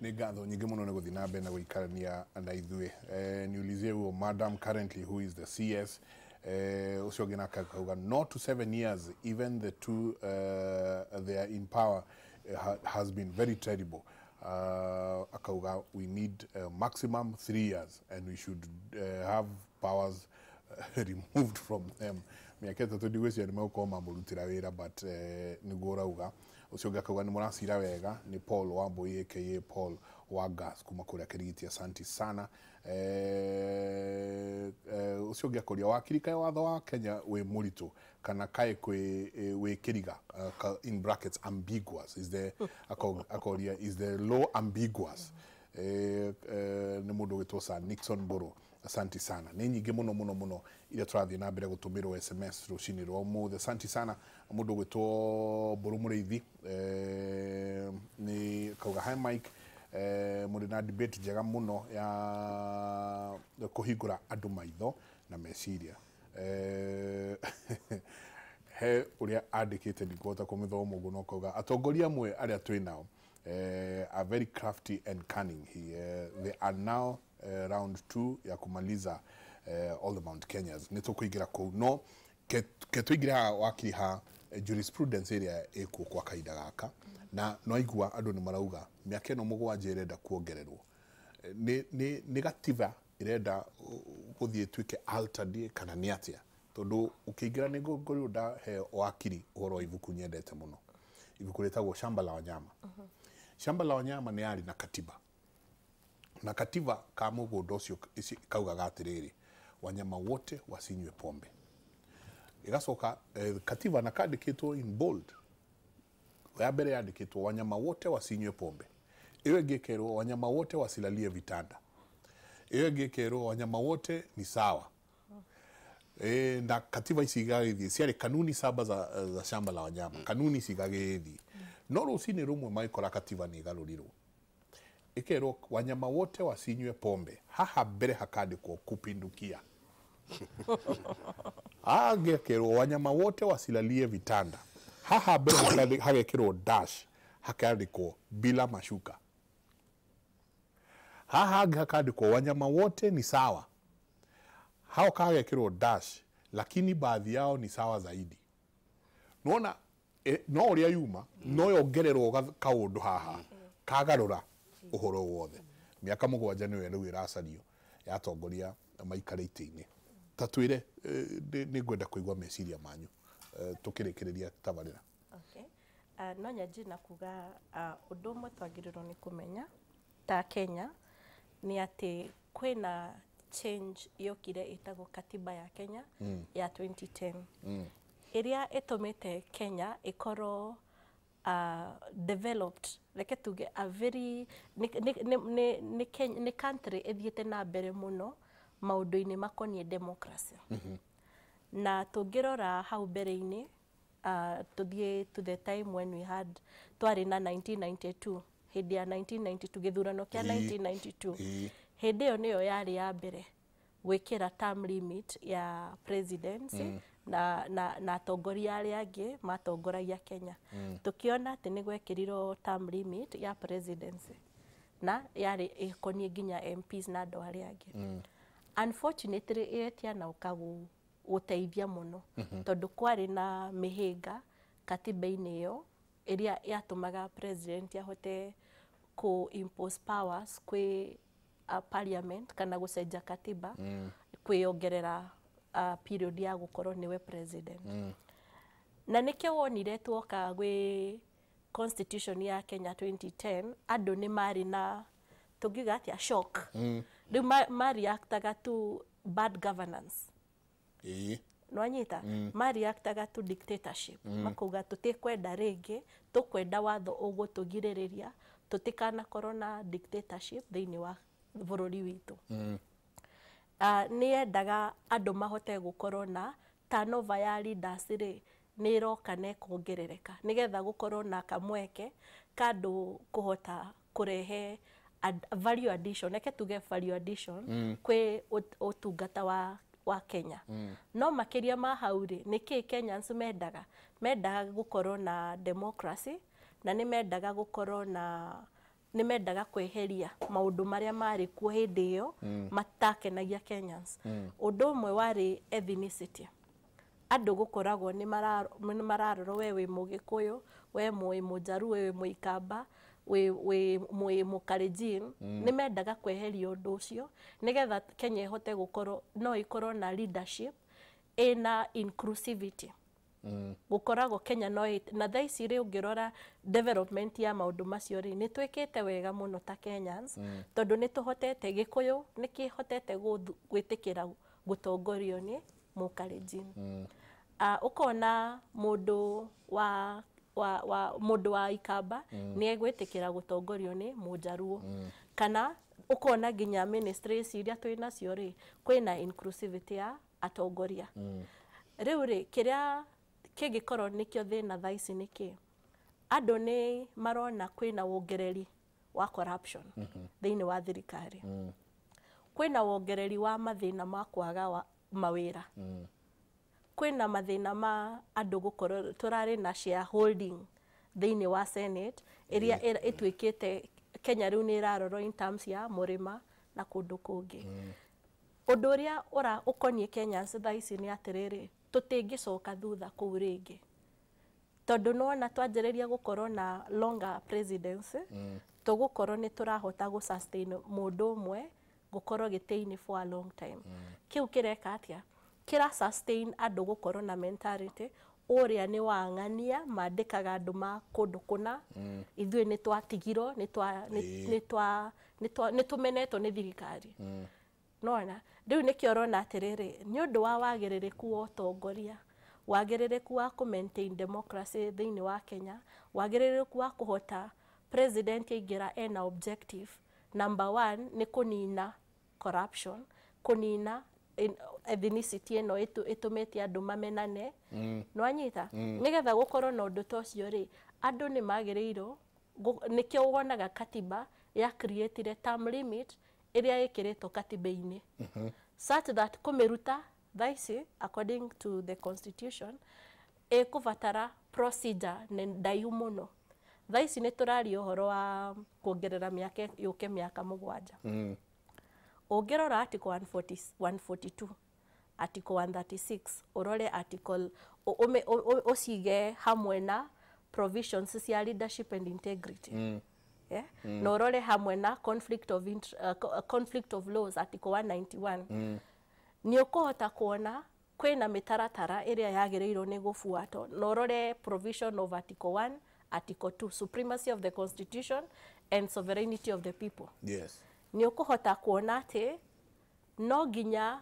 Nĩ ngatho nyingĩ mũno nĩ gũthiĩ na mbere na gũikarania na ithuĩ. Niulizie huyo madam currently who is the CS. Ũcio ũngĩ nake akauga no to 7 years, even the two they are in power has been very terrible. Akauga we need maximum 3 years and we should have powers removed from them. Mĩaka 3 ndigwĩciria nĩ megũkorwo mamũrutĩra wĩra, but nĩguo ũrauga. Ũcio ũngĩ akauga nĩ mũracira wega, nĩ Paul Wambui aka Paul wa Gas kuma kũrĩa Kĩrigiti, asanti sana. Ũcio ũngĩ akoria wakiri kaĩ watho wa Kenya wĩ mũritũ kana kaĩ kwĩ wĩ kĩriga, in brackets ambiguous, is the akoria is the law ambiguous? Nĩ mũndũ ũgĩtwo Sir Nixon Mburu, asanti sana. Nĩ nyingĩ mũno mũno mũno iria tũrathiĩ na mbere gũtũmĩrwo SMS rũcinĩ rwa ũmũthĩ. Asanti sana. Mũndũ ũgwĩtwo Mbũrũ Mũrĩithi, nĩ kauga hi Mike, mũrĩ na debate njega mũno ya kũhingũra andũ maitho na meciria. He ũrĩa andĩkĩte ndikũhota kũmĩthoma ũguo, no kauga atongoria amwe arĩa twĩ nao are very crafty and cunning. They are now round two ya kumaliza all the Mount Kenyans. Nĩ tũkũingĩra kũu, no ke tũingĩre haha wakiri ha jurisprudence ĩrĩa ĩkuo kwa kahinda gaka, na no aigua andũ nĩ marauga mĩaka ĩno 7 ĩrenda kuongererwo. Nĩ gatiba ĩrenda gũthiĩ ĩtuĩke altered kana nĩ atĩa? Tondũ ũkĩingĩra nĩ ngũrĩrwo ndahe wakiri ũhoro wa ibuku nyendete mũno, ibuku rĩtagwo Shamba la Wanyama. Shamba la Wanyama nĩ yarĩ na katiba, na katiba ka mũgũnda ũcio kaugaga atĩrĩrĩ, wanyama wote wasinywe pombe. Ĩgacoka katiba na kandĩkĩtwo in bold, ya mbere yandĩkĩtwo wanyama wote wasinywe pombe, ĩyo ĩngĩ ĩkerwo wanyama wote wasilalie vitanda, ĩyo ĩngĩ ĩkerwo wanyama wote ni sawa. Na katiba ici igagĩthiĩ ciarĩ kanuni saba za Shamba la Wanyama. Kanuni ici igagĩthiĩ, no rũcinĩ rũmwe magĩkora katiba nĩ ĩgarũrirwo, ĩkerwo wanyama wote wasinywe pombe, haha mbere hakandĩkwo kupindukia. Angĩ akerwo wanyama wote wasilalie vitanda, haha mbere hagekĩrwo dash, hakandĩkwo bila mashuka. Haha angĩ hakandĩkwo wanyama wote ni sawa, hao kagekĩrwo dash, lakini baadhi yao ni sawa zaidi. Nona no ũrĩa yuma no yongererwo kaũndũ haha kagarũra ũhoro wothe. Mĩaka 7 nĩyo rĩu ĩracario ya atongoria maikare itĩ-inĩ. Ta twĩre, nĩ ngwenda kũigua meciria manyu tũkĩrĩkĩrĩria tabarĩra. Okay. No nyanjie na kuga ũndũ ũmwe twagĩrĩirwo nĩ kũmenya ta Kenya nĩ atĩ kwĩna change yokire ĩtagwo katiba ya Kenya ya 2010, ĩrĩa ĩtũmĩte Kenya ĩkorwo developed, reke tuge a very nĩ country ĩthiĩte na mbere mũno maũndũ-inĩ makoniĩ democracy. Na tũngĩrora hau mbere-inĩ, tũthiĩ to the time when we had, twarĩ na 1992, hĩndĩ ya 1992, gĩthurano kĩa 1992, hĩndĩ ĩyo nĩyo yarĩ ya mbere gwĩkĩra term limit ya presidency na atongoria arĩa angĩ matongoragia Kenya. Tũkĩona atĩ nĩ gwekĩrirwo term limit ya presidency na yarĩ ĩkoniĩ nginya MPs na andũ arĩa angĩ. Unfortunately, ĩyo ĩtianoka gũteithia mũno, tondũ kwarĩ na mĩhĩnga katiba-inĩ ĩyo ĩrĩa yatũmaga president ahote kũ impose powers kwĩ parliament kana gũcenjia katiba kwĩyongerera period ya gũkorwo nĩwe president. Na nĩkĩo wonire tuoka gwĩ constitution ya Kenya 2010, andũ nĩ marĩ na, tũngiuga atĩa, shock. Rĩu ma reactaga to bad governance. Nwanyita, mareactaga to dictatorship, makauga tũtikwenda rĩngĩ, tũkwenda watho ũgũtũgirĩrĩria tũtikanakorwo na dictatorship thĩinĩ wa bũrũri witũ. Nĩ yendaga andũ mahote gũkorwo na turnover ya leaders rĩ, nĩ ĩroka na ĩkongerereka nĩgetha gũkorwo na kamweke ka andũ kũhota kũrehe value addition, reke tuge value addition kwĩ ũtungata wa Kenya. No makĩria ma hau rĩ, nĩkĩ Kenyans mendaga? Mendaga gũkorwo na democracy na nĩ mendaga gũkorwo na Nĩ mendaga kweheria maũndũ marĩa marĩ kuo hĩndĩ ĩyo matakenagia Kenyans. Ũndũ ũmwe warĩ ethnicity. Andũ gũkoragwo nĩ mararorwo, we wĩ Mũgĩkũyũ, we mwĩ Mũjaruo, we wĩ Mũikamba, wĩ mwĩ Mũkalenjin. Nĩ mendaga kweheria ũndũ ũcio nĩgetha Kenya ĩhote gũkorwo no ĩkorwo na leadership ĩna inclusivity. Gũkoragwo Kenya no na thaa ici rĩ, ũngĩrora development ya maũndũ macio rĩ, nĩ twĩkĩte wega mũno ta Kenyans, tondũ nĩ tũhotete, Gĩkũyũ nĩ kĩhotete gwĩtĩkĩra gũtongorio nĩ Mũkalenjin. Ũkona mũndũ wa mũndũ wa Ikamba nĩ egwĩtĩkĩra gũtongorio nĩ Mũjaruo, kana ũkona nginya ministries iria twĩ nacio rĩ, kwĩna inclusivity ya atongoria. Rĩu rĩ, kĩrĩa kĩngĩkorwo nĩkĩo thĩna thaa ici nĩ kĩ? Andũ nĩ marona kwĩna wongereri wa corruption thĩinĩ wa thirikari, kwĩna wongereri wa mathĩna ma kwaga wa mawĩra, kwĩna mathĩna ma andũ gũkorwo tũrarĩ na shareholding thĩinĩ wa Senate ĩrĩa ĩtuĩkĩte Kenya rĩu nĩ ĩrarorwo in terms ya mũrĩma na kũndũ kũngĩ. Ũndũ ũrĩa ũra ũkoniĩ Kenyans thaa ici nĩ atĩrĩrĩ, tũtingĩcoka thutha kũu rĩngĩ, tondũ nĩwona twanjĩrĩria gũkorwo na longer presidency, tũgũkorwo nĩ tũrahota gũ sustain mũndũ ũmwe gũkorwo gĩtĩ-inĩ for a long time. Kĩu kĩreka atĩa? Kĩra sustain andũ gũkorwo na mentality ũrĩa nĩ wang'ania mandĩkaga andũ ma kũndũ kũna, ithuĩ nĩ twatigirwo, nĩ tũmenetwo nĩ thirikari. Nona rĩu nĩkĩo ũrona atĩrĩrĩ, nĩ ũndũ wa wagĩrĩrĩku wa ũtongoria, wagĩrĩrĩku wa kũ maintain democracy thĩinĩ wa Kenya, wagĩrĩrĩku wa kũhota president aingĩra ena objective number one nĩ kũnina corruption, kũnina ethnicity ĩno ĩtũmĩte andũ mamenane. Nĩwanyita? Nĩgetha gũkorwo na ũndũ ta ũcio rĩ, andũ nĩ magĩrĩirwo nĩkĩo wonaga katiba ya creatire term limit ĩrĩa ĩkĩrĩtwo katiba-inĩ, such that kũmĩruta thaa ici according to the constitution ĩkũbatara procedure nĩ ndaihu mũno. Thaa ici nĩ tũraria ũhoro wa kuongerera mĩaka yũke mĩaka 7. Ũngĩrora article 140, 142, article 136, ũrore article ũcige hamwe na provisions cia leadership and integrity, yeah? Na ũrore hamwe na conflict of laws, article 191, nĩ ũkũhota kuona kwĩna mĩtaratara ĩrĩa yagĩrĩirwo nĩ gũbuatwo. Na ũrore provision of article 1, article 2, supremacy of the constitution and sovereignty of the people, nĩ ũkũhota kuona atĩ no nginya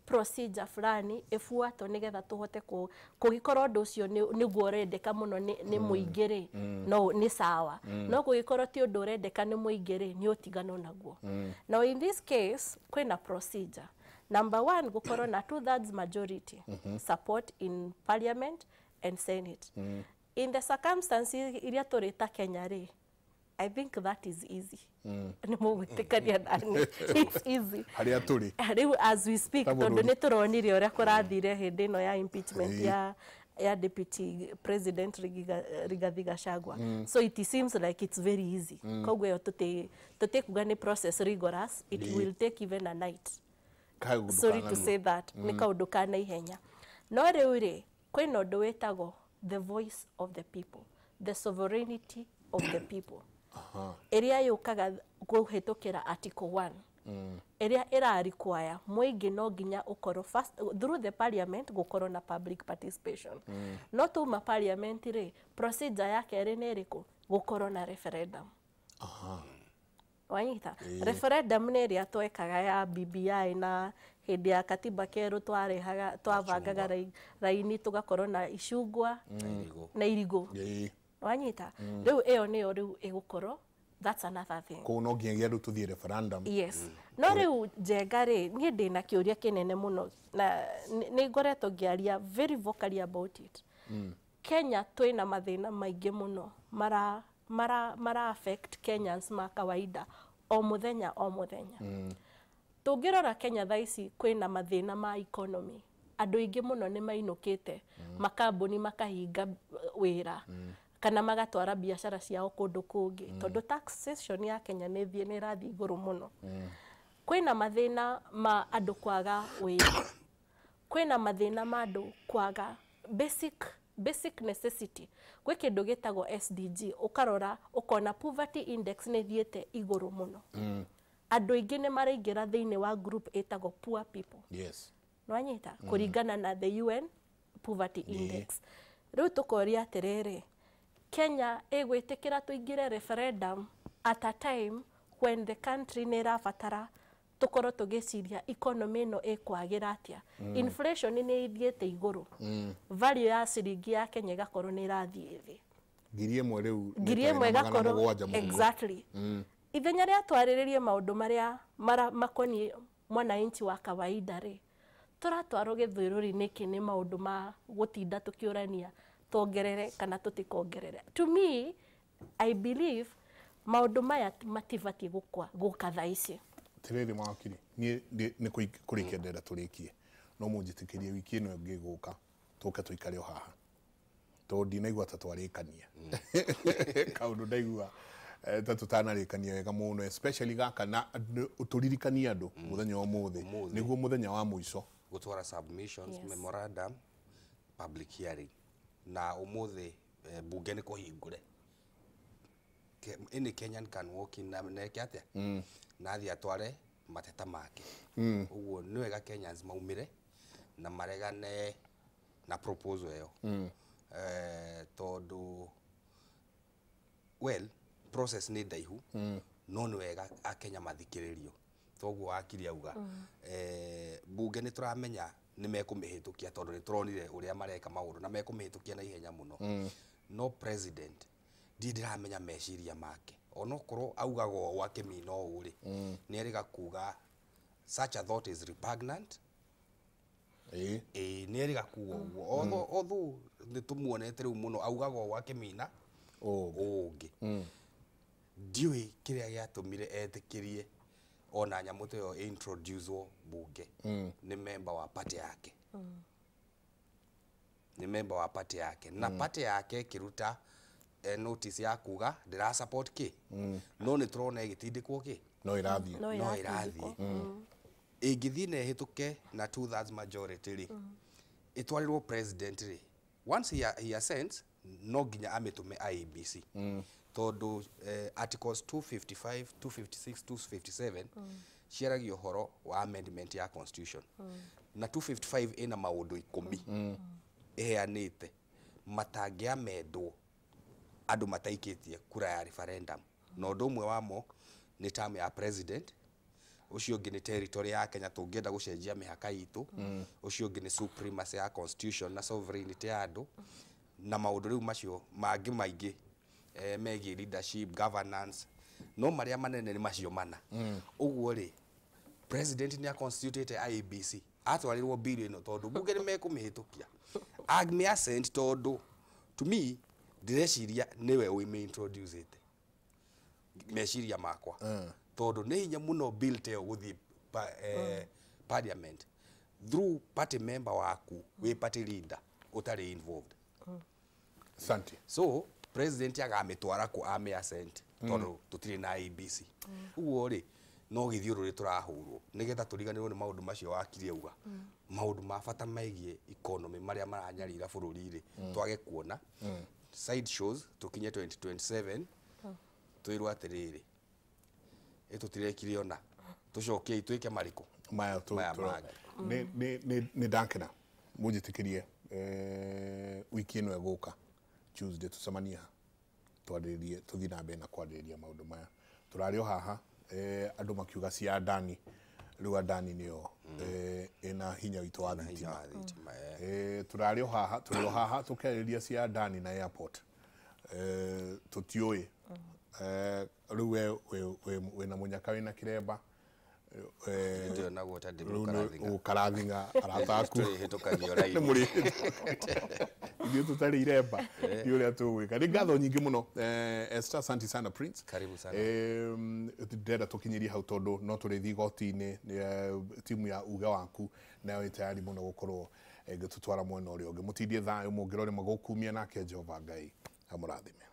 procedure fulani ĩbuatwo nĩgetha tũhote kũgĩkorwo ũndũ ũcio nĩguo ũrendeka mũno nĩ mũingĩ rĩ, no nĩ sawa, no kũgĩkorwo ti ũndũ ũrendeka nĩ mũingĩ rĩ, nĩ ũtigano naguo. Now in this case kwĩna procedure. Number one, gũkorwo na two thirds majority support in parliament and senate. In the circumstances iria tũrĩ ta Kenya rĩ, I think that is easy. Nĩ mũgwĩtĩkania nani, it's easy. Harĩa tũrĩ. Rĩu as we speak, Ta tondũ bũrũri. nĩ tũronire ũrĩa kũrathire hĩndĩ ĩno ya impeachment ya deputy president Rigathi Gachagua, so it seems like it's very easy. Koguo ĩyo tũtikuga nĩ process rigorous. It will take even a night. Kaũndũ Sorry to ka narua. say that, nĩ kaũndũ ka naihenya. No rĩu rĩ, kwĩna ũndũ wĩtagwo the voice of the people, the sovereignty of the people, ĩrĩa yũkaga kũhĩtũkĩra article 1, ĩrĩa ĩra require mũingĩ no nginya ũkorwo first through the parliament, gũkorwo na public participation. No tuma parliament rĩ, procedure ya kerĩ nĩ ĩrĩkũ? Gũkorwo na referendum. Wanyita? Referendum nĩ ĩrĩa twekaga ya BBI, na hĩndĩ ya katiba kerũ twarehaga, twabangaga raini, tũgakorwo na icungwa Irigũ. na irigũ. Wanyita? Rĩu ĩyo nĩyo rĩu ĩgũkorwo, that's another thing. Koguo no nginyagia rĩu tũthiĩ referendum. Yes, no rĩu Njenga rĩ, niĩ ndĩna kĩũria kĩnene mũno na nĩ ngoretwo ngĩaria very vocally about it. Kenya twĩna mathĩna maingĩ mũno mara affect Kenyans ma kawaida o mũthenya o mũthenya. Tũngĩrora Kenya thaa ici, kwĩna mathĩna ma economy, andũ aingĩ mũno nĩ mainũkĩte, makambuni makahinga wĩra. Kana magatwara biacara ciao kũndũ kũngĩ, tondũ taxation ya Kenya nĩ thiĩ nĩ ĩrathiĩ igũrũ mũno. Kwĩna mathĩna ma andũ kwaga wĩra, kwĩna mathĩna ma andũ kwaga basic necessity. Gwĩ kĩndũ gĩtagwo SDG, ũkarora ũkona poverty index nĩ ĩthiĩte igũrũ mũno. Andũ aingĩ nĩ maraingĩra thĩinĩ wa group ĩtagwo poor people. Nwanyita kũringana na the UN poverty index. Rĩu tũkoria atĩrĩrĩ, Kenya ĩgwĩtĩkĩra tũingĩre referendum at a time when the country nĩ ĩrabatara tũkorwo tũgĩciria economy ĩno ĩkwagĩra atĩa? Inflation nĩ ĩthiĩte igũrũ, value ya ciringi ya Kenya ĩgakorwo nĩ ĩrathiĩ thĩ. 1000 rĩu nĩ ngiri ta ĩmwe ĩna magana ĩgakorwo mũgwanja mũhuko. Exactly. Ithenya rĩa twarĩrĩrie maũndũ marĩa makoniĩ mwananchi wa kawaida rĩ, tũratwarwo gĩthũrũri nĩkĩ nĩ maũndũ ma gũtinda tũkĩũrania tuongerere kana tũtikongerere? To me, I believe maũndũ maya matibatiĩ gũkwa gũka thaa ici. Tirĩrĩ mawakiri, niĩ nĩ kũrĩkia ndĩrenda tũrĩkie, no mũnjĩtĩkĩrie wiki ĩno ĩngĩ gũka tũke tũikare o haha, tondũ ndinaigua ta twarĩkania kaũndũ, ndaigua ta tũtanarĩkania wega mũno, especially gaka na tũririkanie andũ mũthenya wa ũmũthĩ Ũmũthĩ. nĩguo mũthenya wa mũico gũtwara submissions, memorandum, public hearing, na ũmũthĩ bunge nĩ kũhingũre. Any Kenyan can walk in na neke atĩa na athiĩ atware mateta make. Ũguo nĩ wega Kenyans maumĩre na maregane na proposal ĩyo, tondũ well, process nĩ ndaihu, no nĩ wega akenya mathikĩrĩrio. Toguo wakiri auga, bunge nĩ tũramenya nĩ mekũmĩhĩtũkia, tondũ nĩ tũronire ũrĩa mareka maũndũ na mekũmĩhĩtũkia na ihenya mũno. No president ndirĩ ndĩramenya meciria make, onokorwo augaga ũũ akĩmina ũũ rĩ, nĩ erĩga kuga such a thought is repugnant. Ĩĩ, nĩ erĩga kuga ũguo, although nĩ tũmuonete rĩu mũno augaga ũũ akĩmina ũngĩ. Ndiũĩ kĩrĩa gĩatũmire etĩkĩrie ona nyamũ ta ĩyo introducewo bunge. Nĩ member wa party yake, nĩ member wa party yake, na party yake ĩkĩruta notice ya kuga ndĩra support kĩ, no nĩ tũrona ĩgĩtindĩkwo kĩ. No ĩrathiĩ. No No ĩratindĩkwo. ĩrathiĩ. Ĩngĩthiĩ na ĩhĩtũke na 2/3 majority rĩ, ĩtwarĩrwo president rĩ, once he assents, no nginya amĩtũme IEBC, tondũ articles 255, 256, 257 ciaragia ũhoro wa amendment ya constitution, na 255 ĩna maũndũ 10 ĩheanĩte matangĩamendwo andũ mataikĩtie kura ya referendum. Na ũndũ ũmwe wamo nĩ term ya president, ũcio ũngĩ nĩ territory ya Kenya tũngĩenda gũcenjia mĩhaka itũ, ũcio ũngĩ nĩ supremacy ya constitution na sovereignty ya andũ, na maũndũ rĩu macio mangĩ maingĩ megiĩ leadership, governance, no marĩa manene nĩ macio mana. Ũguo rĩ, president nĩ aconstitute IEBC atwarĩrwo bill ĩno, tondũ bunge nĩ mekũmĩhĩtũkia, amĩ assent, tondũ to me ndĩreciria nĩwe ũmĩ meciria makwa, tondũ nĩ hinya mũno bill ta ĩyo gũthiĩ parliament through party member waku wĩ party leader ũtarĩ involved. Asante. So president agamĩtwara kũ amĩ assent, tondũ tũtirĩ na IEBC? Ũguo rĩ, no gĩthiũrũrĩ tũrahũrwo nĩgetha tũriganĩrwo nĩ maũndũ macio wakiri auga, maũndũ ma bata megiĩ economy marĩa maranyarira bũrũri rĩ, twage kuona side shows tũkinye 2027 twĩrwo atĩrĩrĩ, ĩ tũtirekire ona tũcokiei twĩke marĩkũ maya tu maya mangĩ. Nĩ ndakena. Mũnjĩtĩkĩrie, wiki ĩno ĩgũka Tuesday tũcemanie ha twarĩrĩrie, tũthiĩ na mbere na kwarĩrĩria maũndũ maya tũrarĩ o haha. Andũ makiuga cia Adani, rĩu Adani nĩyo ĩna hinya witũ wa hinya thitima. Wa thitima. Tũrarĩ o haha, tũrĩ o haha tũkĩarĩrĩria cia Adani na airport. Tũtiũĩ. Rĩu we wĩna mũnyaka, wĩna kĩremba. Ndionagwo ta ndĩ Rĩu mũkarathinga. Ũkarathinga arata aku. Tũrĩhĩtũkagio raini. Nĩ ithuĩ tũtarĩ iremba nĩ ũrĩa tũgwĩka. Nĩ ngatho nyingĩ mũno, Esther, asante sana. Prince, Karibu sana. Ndĩrenda tũkinyĩrie hau tondũ no tũrĩthiĩ igoti-inĩ. Timu ya uge waku nayo ĩ tayari mũno gũkorwo ĩgĩtũtwara mwena ũrĩa ũngĩ. Mũtindie thayũ, mũngĩrore magũkumia nake Jehova Ngai. Amũrathime.